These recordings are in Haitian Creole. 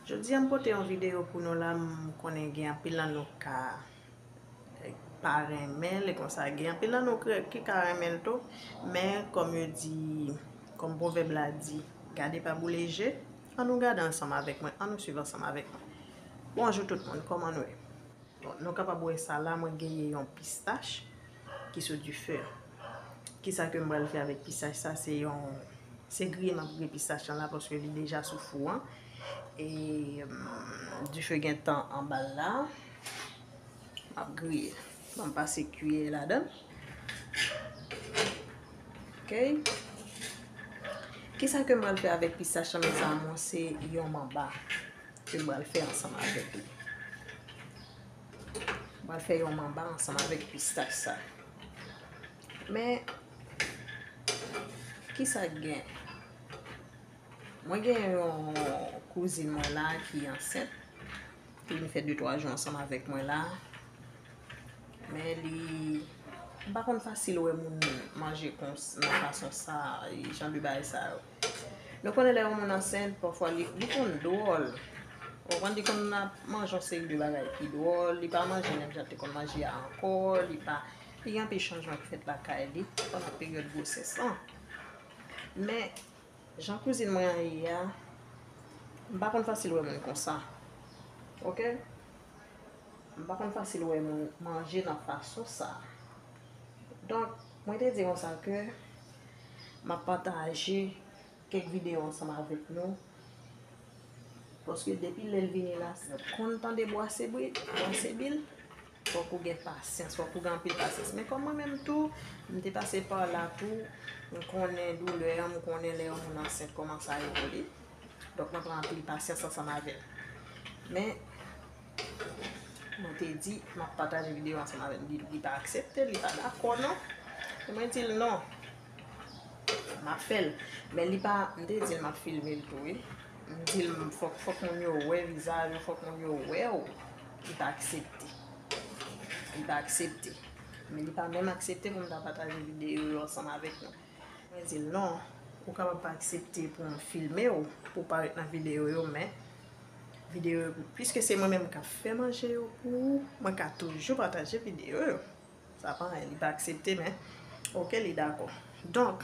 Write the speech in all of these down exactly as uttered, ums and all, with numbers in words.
Jodi a m pote yon videyo pou nou la, m konnen gen anpil nan nou ka eh, pa renmen l, e konsa gen anpil nan nou ki, ki ka renmen l tou, men kòm yo di, kòm pwovèb la di, gade pa boule je, ann nou gade ansanm avèk mwen, ann nou swiv ansanm avèk mwen. Bonjou tout moun, kòman nou ye? Bon, nou kapab wè sa la, mwen genyen yon pistach ki sou dife. Kisa ke m pral fè avèk pistach sa? Se yon, se griye m ap griye pistach lan la paske li deja sou fou an. E mm, dife gen tan anba l la. M ap griye. Ban m pase kiyè ladan. Ok. Kisa ke m pral fè avèk pistach lan, mes amours? Se yon manba ke m pral fè ansanm avèk li. M pral fè yon manba ansanm avèk pistach sa. Men, kisa k gen? Mwen gen yon kouzin mwen la ki ansent. Li vin fè de twa jou ansanm avèk mwen la. Men li, m pa konn fasil wè moun manje kons-, nan fason sa, e jan de bagay sa yo. Nou konnen lè yon moun ansent, pafwa li, li konn dwòl. Ou konprann, li konn ap manje yon seri de bagay ki dwòl, li pa manje menm jan l te konn manje a ankò, li pa, li gen anpil chanjman ki fèt lakay li pandan peryòd gwosès lan. Men, jan kouzin mwen an ye a, m pa konn fasil wè moun konsa. Ok? M pa konn fasil wè moun manje nan fason sa. Donk, mwen te di konsa ke m ap pataje kèk videyo ansanm avèk nou. Paske depi lè l vini la, nou konn tande bwase bri, bwase bil. Fòk ou gen pasyans, fòk ou gen anpil pasyans. Men kòm mwen menm tou, m te pase pa la tou, m konnen doulè an, m konnen lè yon moun ansent kòman sa ye pou li. Donk, mwen pran anpil pasyans ansanm avè l. Men, mwen te di, m ap pataje videyo ansanm avè l. Li, li pa aksepte, li pa dakò non. E mwen di l non. M ap fè l. Men li pa, m te di l m ap filme l tou, wi. M di l fòk, fòk moun yo wè vizaj ou, fòk moun yo wè w. Li pa aksepte. Li pa aksepte. Men li pa menm aksepte pou m ta pataje videyo yo ansanm avèk nou. Mwen di l non, ou kapab pa aksepte pou m filme w, pou w parèt nan videyo yo, men videyo yo, piske se mwen menm k ap fè manje yo pou ou, mwen ka toujou pataje videyo yo. Sa pa anyen, li pa aksepte, men ok, li dakò. Donk,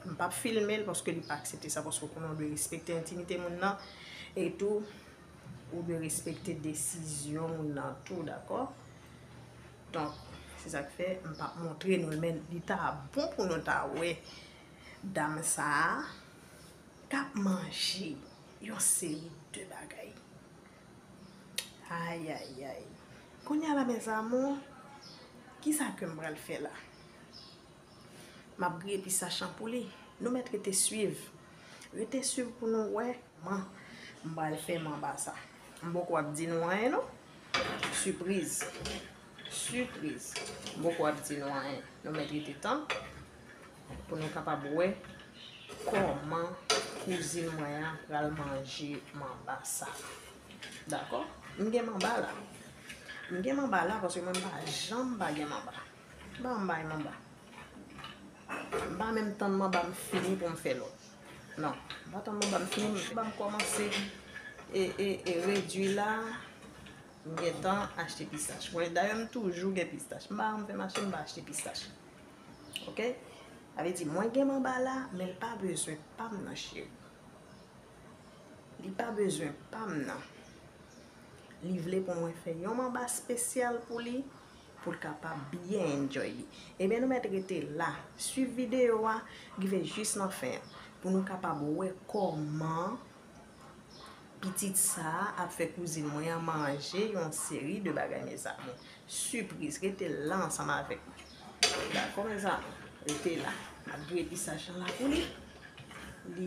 m p ap filme l paske li pa aksepte sa, paske w konnen w dwe respekte entimite moun nan, e tou, ou dwe respekte desizyon moun nan tou, dakò? Donk, se sa k fè m p ap montre nou l, men li ta bon pou nou ta wè dam sa a k ap manje yon seri de bagay. Ayayay. Kounye a la, mes amours, kisa ke m pral fè la? M ap griye pistach lan pou li. Nou mèt rete swiv. Rete swiv pou nou wè kòman m pral fè manba sa. M poko ap di nou anyen non. Sipriz. Sipriz. M poko ap di nou anyen. Nou mèt rete tann pou nou kapab wè kòman kouzin mwen an pral manje manba sa. Dakò? M gen manba la. M gen manba la paske mwen m pa janm pa gen manba. M pa janm bay manba. M pa menm tann manba m fini pou m fè lòt. Non, m pa tann manba m fini, m, manba m kòmanse e, e, e redui la, m gentan achte pistach. Mwen, dayè, m toujou gen pistach. M pa janm fè mache, m pa achte pistach. Ok? Sa vle di, mwen gen manba la, men l pa bezwen pa m nan, cheri. Li pa bezwen pa m nan. Li vle pou mwen fè yon manba espesyal pou li, pou l kapab byen enjoy li. Ebyen, nou mèt rete la, swiv videyo a, rive jis nan fen an, pou nou kapab wè kòman pitit sa a ap fè kouzin mwen an manje yon seri de bagay, mes amours. Sipriz, rete la ansanm avèk mwen. Dakò, mes amours? Rete la. M ap griye pistach lan la pou li. Li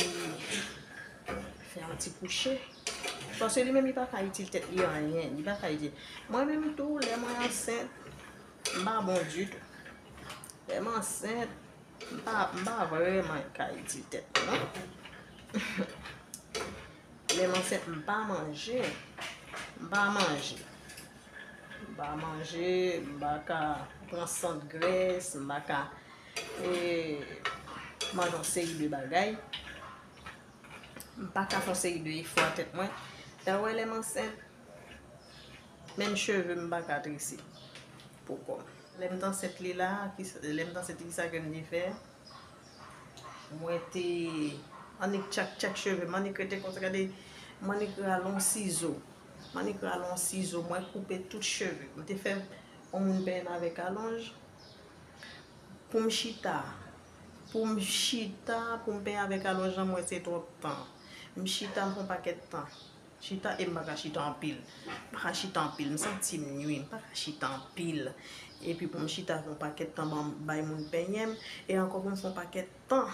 fè yon ti kouche. Paske li menm, li pa ka itil tèt li anyen. Li pa ka itil. Mwen menm tou, lè mwen ansent, m pa bon ditou. Lè m ansent, m pa, m pa vrèman ka itil tèt mwen, non. Lè m ansent, m pa manje. M pa manje. M pa manje, m pa ka pran sant grès, m pa ka, e, manje yon seri de bagay. M pa ka fè yon seri de efò a tèt mwen. Sa w wè lè m ansent, menm cheve m pa ka trese pou kò m. Lè m t ansent li la, ki sa, lè m t ansent li, ki sa ke m te fè? Mwen te annik tchak tchak cheve m, annik rete konsa, gade, m annik rale yon sizo. M annik rale yon sizo, mwen koupe tout cheve m. M te fè yon moun penyen avèk alonj. Pou m chita, pou m chita, pou m penyen avèk alonj lan, mwen se twòp tan. M chita, m fè yon pakèt tan. Chita, e m pa ka chita anpil. M pa ka chita anpil, m santi m nwi, m pa ka chita anpil. Epi pou m chita, fè yon pakèt tan, ban, bay moun penyen m, e ankò pou m fè yon pakèt tan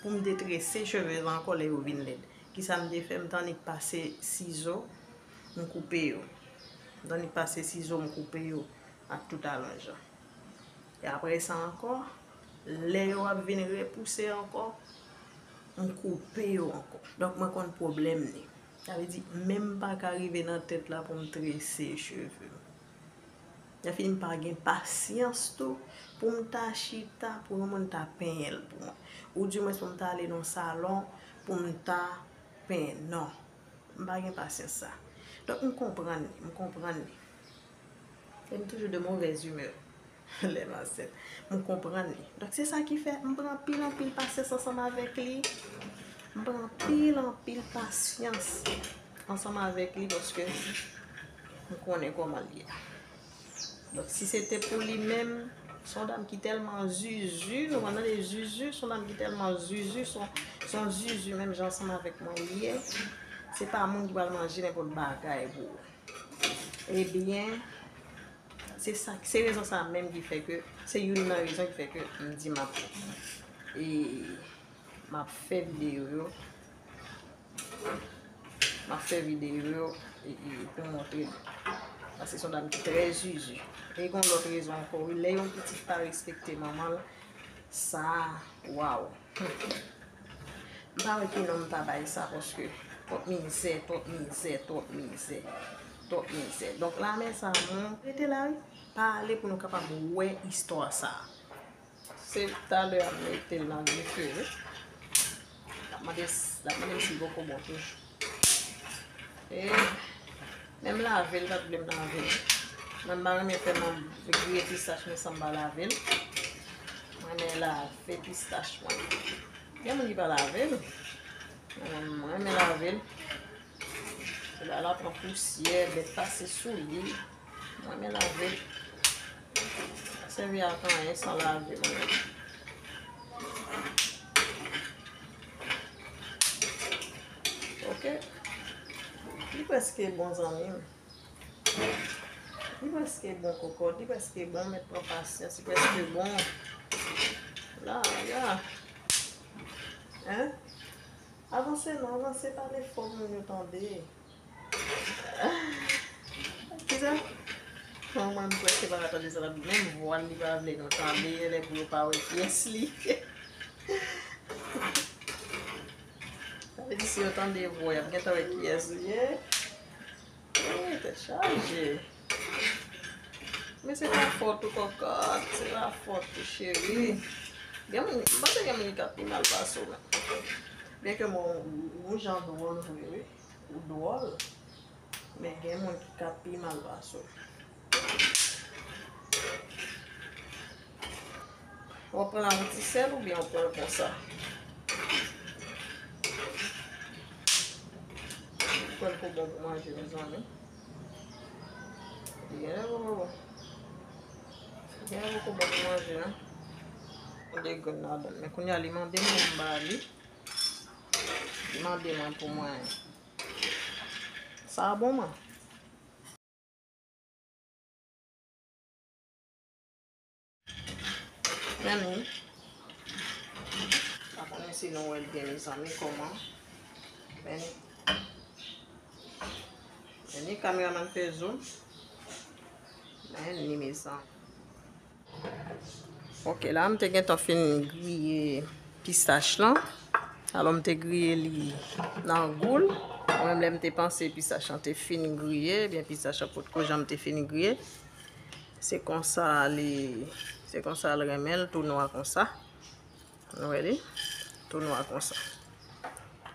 pou m detrese cheve m ankò lè yo vin lèd. Kisa m te fè? M t annik pase sizo, m koupe yo. M t annik pase sizo, m koupe yo ak tout alonj lan. E apre sa ankò, lè yo ap vin repouse ankò, m koupe yo ankò. Donk, mwen konn pwoblèm li. Sa vle di, menm m pa ka rive nan tèt la pou m trese cheve m. Lè fini, m pa gen pasyans tou pou m ta chita, pou yon moun ta penyen l pou mwen. Oudimwens pou m ta ale nan salon pou m ta penyen. Non. M pa gen pasyans sa. Donk, m konprann li, m konprann li. E m toujou de mauvaise humeur lè m ansent. M konprann li. Donk, se sa ki fè m pran anpil, anpil pasyans ansanm avèk li. M pran anpil, anpil pasyans ansanm avèk li paske m konnen kòman l ye. Donk, si se te pou li menm, se yon dam ki tèlman zuzu, nou konn tande zuzu, se yon dam ki tèlman zuzu, se yon, se yon zuzu menm jan ansanm avèk mwen li ye. Se pa moun ki pral manje nenpòt bagay pou ou. Ebyen, se sa, se rezon sa menm ki fè ke, se youn nan rezon ki fè ke m di m ap, e, m ap fè videyo yo. M ap fè videyo yo e, e, pou montre nou. Paske se yon dam ki trè zuzu. E gen yon lòt rezon ankò, wi. Lè yon pitit pa respekte manman l, sa, waw. M pa wè ki non m ta bay sa, paske twòp mizè, twòp mizè, twòp mizè, twòp mizè. Donk, la men sa, mwen rete la, wi. Pa ale pou nou kapab wè istwa sa. Se talè a m mete l nan dife, wi. L ap mande, l ap mande m si l poko bon toujou. E menm lave l, l pa t vle m lave l. Mwen, m pa renmen fè manm griye pistach mwen san m pa lave l. Mwen renmen lave pistach mwen. Gen moun ki pa lave l. Mwen, mwen renmen lave l. Sila la pran pousyè, bèt pase sou li. Mwen renmen lave l. Pa sèvi ak anyen san lave, mwen menm. Ok. Li prèske bon, zanmi m. Li prèske bon, kòkòt. Li prèske bon, men pran pasyans. Li prèske bon. La, la. Hein? Avanse non, avanse, pale fò pou moun yo tande. Kisa? Manman m prèske pa ka tande sa l ap di. Menm vwa l, li pa vle nou tande, lè pou yo pa wè kiyès li. Sa vle di si yo tande vwa, y ap gentan wè kiyès li ye. Wi, tèt chaje. Men se pa fòt ou, kòkòt, se pa fòt ou, cheri. Gen moun, m panse gen moun ki ka pi mal pase w menm. Byenke mwen, ou jan dwòl vre, wi. Ou dwòl. Men gen moun ki ka pi mal pase w. W ap pran yon ti sèl oubyen w pran l konsa? Ou kwè l ko bon pou manje, mezanmi? Li genlè poko bon. Li genlè poko bon pou manje, non. Yon de grenn ladan l. Men kounye a, li mande mwen m ba li. Li mande mwen pou mwen. Sa bon, man. Men ni. Pa konnen si nou wè l byen, mezanmi, kòman. Men ni. Men ni, kameramann fè zoom. Men ni, mezanmi. Ok, la m te gentan fin griye pistach lan. Alò, m te griye li nan gou l. Mwen menm, lè m te panse pistach lan te fin griye, ebyen pistach lan potko janm te fin griye. Se konsa li, se konsa l renmen l, tou nwa konsa. Nou wè li? Tou nwa konsa.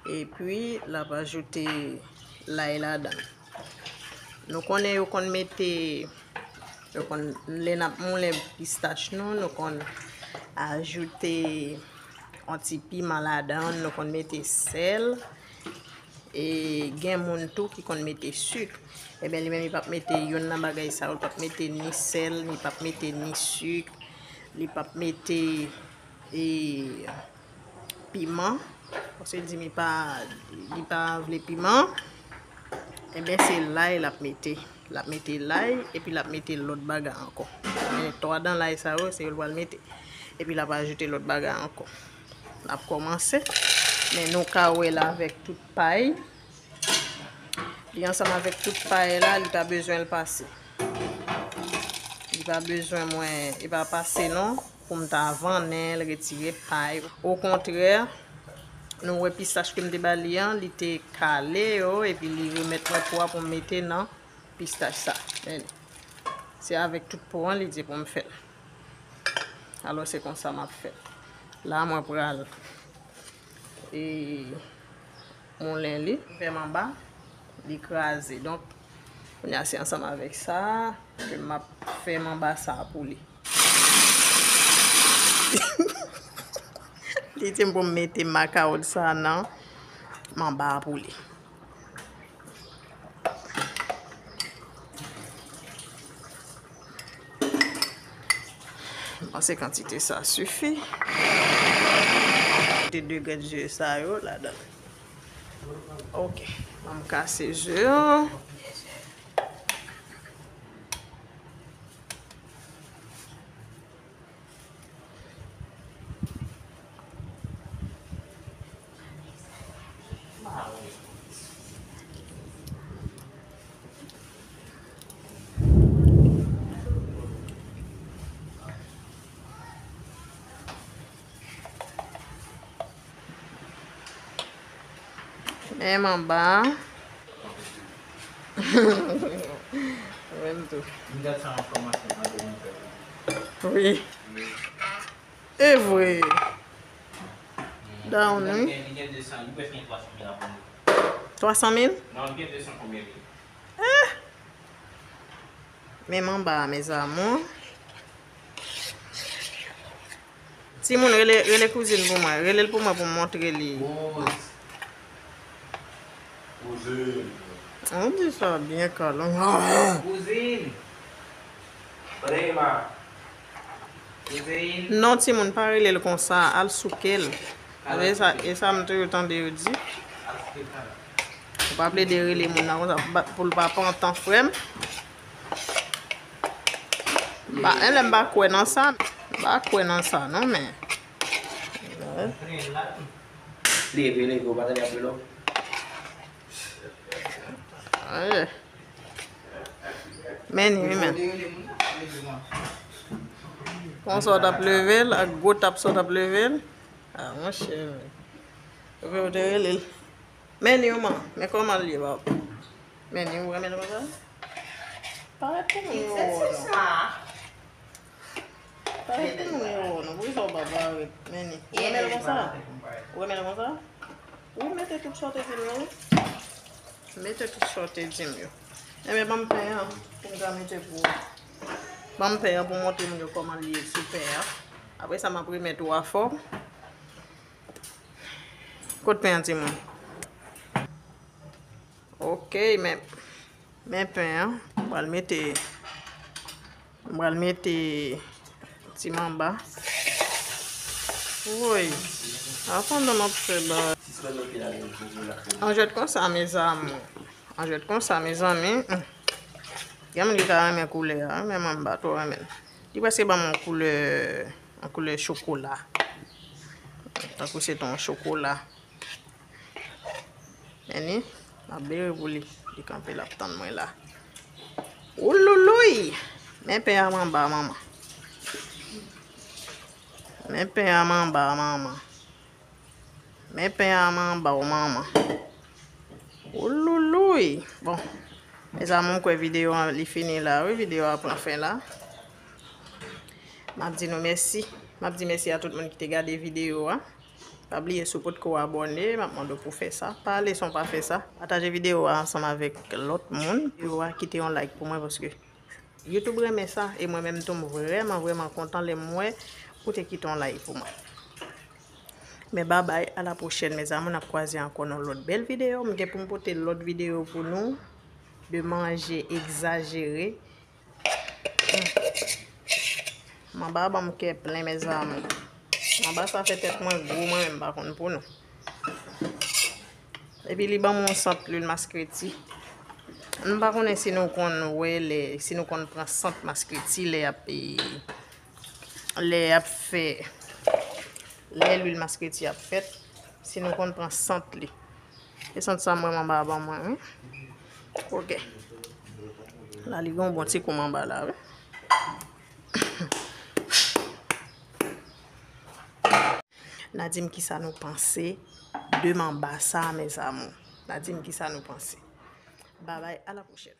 Epi, l ap ajoute lay ladan. Nou konnen yo konn mete, yo konn, lè n ap moulen pistach nou, nou konn ajoute yon ti piman ladan, nou konn mete sèl. E gen moun tou ki konn mete sik. Ebyen, li menm, li p ap mete youn nan bagay sa yo, li p ap mete ni sèl, li p ap mete ni sik, li p ap mete, e, piman. Paske li di li pa, li pa vle piman. Ebyen, se lay l ap mete. L ap mete lay, epi l ap mete lòt bagay ankò. Men twa dan lay sa yo, se yo l pral mete. Epi l ap ajoute lòt bagay ankò. N ap kòmanse. Men nou ka wè l avèk tout pay. Li ansanm avèk tout pay la, li pa bezwen l pase. Li pa bezwen mwen, li pa pase non, pou m ta vannen l, retire pay. Okontrè, nou wè pistach ke m te ba li an, li te kale yo, epi li remèt mwen po a pou m mete nan pistach sa. Men, se avèk tout po an, li di pou m fè l. Alò, se konsa m ap fè l. La, mwen pral, e, moulen li, fè manba, li kraze. Donk, kounye a, se ansanm avèk sa ke m ap fè manba sa pou li. Li di m pou m mete makawòd sa nan manba a pou li. M panse kantite sa sifi. Mete de grenn ze sa yo ladan. Ok. An m kase ze yo. Men manba. Menm tou. Wi. E vre. Down, wi. Twa san mil? Eh! Men manba a, mes amours. Timoun, rele, rele kouzin pou mwen. Rele l pou mwen pou m montre li. Kouzin. Ou di sa byen, Carlo. Kouzin. Rema. Kouzin. Non, timoun, pa rele l konsa. Al souke l. E sa, e sa m toujou tande yo di. Ou pa plede rele moun nan konsa pou l pa pran tan, frè m. Ba, e lè m pa kwè nan sa, m pa kwè nan sa, non, men. Leve, leve, ou pa tande ap rele w? Eh. Men ni, wi, men. Konsa w t ap leve l, ak gwo tap sa w t ap leve l. Ah, monchè. Ou te rele l. Men ni, man, men kòman l ye, bab? Men ni, ou renmen l konsa? Parèt pou mwen, yo, non. Parèt pou mwen, yo, non. Poukisa w pa parèt? Men ni. Ou renmen l konsa? Ou renmen l konsa? Ou mete tout sa w te di m yo, wi. Mete tout sa w te di m yo. Enben, ban m pen an pou m ka mete pou, ban m pen an pou montre moun yo kòman l ye sou pen an. Apre sa, m ap remèt ou a fòm. Kot pen an, timoun? Ok, men, men pen an. M pral mete, m pral mete ti manba. Woy. Apandan m ap fè ba. An jwèt konsa, mes amours. An jwèt konsa, mezanmi. Hmm. Gen moun ki ta renmen koulè a, wi, men manba twò renmen l. Li prèske ban m yon koulè, yon koulè chokola. Tankou se te yon chokola. Men ni, m ap bere pou li. Li kanpe, l ap tann mwen la. Wouloulouy! Men pen an manba, manman. Men pen an manba, manman. Men pen an manba w, manman. Wouloulouy! Bon, mes amours, m kwè videyo an, li fini la, wi. Videyo a pran fen la. M ap di nou mèsi. M ap di mèsi a tout moun ki te gade videyo a. M Pa bliye, si w potko abòne, m ap mande w pou fè sa. Pa ale san w pa fè sa. Pataje videyo a ansanm avèk lòt moun. Videyo a, kite yon like pou mwen, paske YouTube renmen sa, e mwen menm tou, m vrèman, vrèman kontan lè m wè ou te kite yon like pou mwen. Men babay, a la pwochèn, mes amours, n ap kwaze ankò nan lòt bèl videyo. M gen pou m pote lòt videyo pou nou de manje egzajere. Manba ban m kè plen, mes amours. Manba sa fè tèt mwen gwo, mwen menm pa konn pou nou. Epi li ban m yon sant lwil maskreti. M pa konnen si nou konn wè lè, si nou konn pran sant maskreti lè y ap, e, lè y ap fè, lè lwil maskreti ap fèt, si nou konn pran sant li. E sant sa mwen manba ban mwen, wi. Ok. La, li gon bon ti kou manba la, wi. N a di m kisa nou panse de manba sa, mes amours. N a di m kisa nou panse. Babay, a la pwochèn.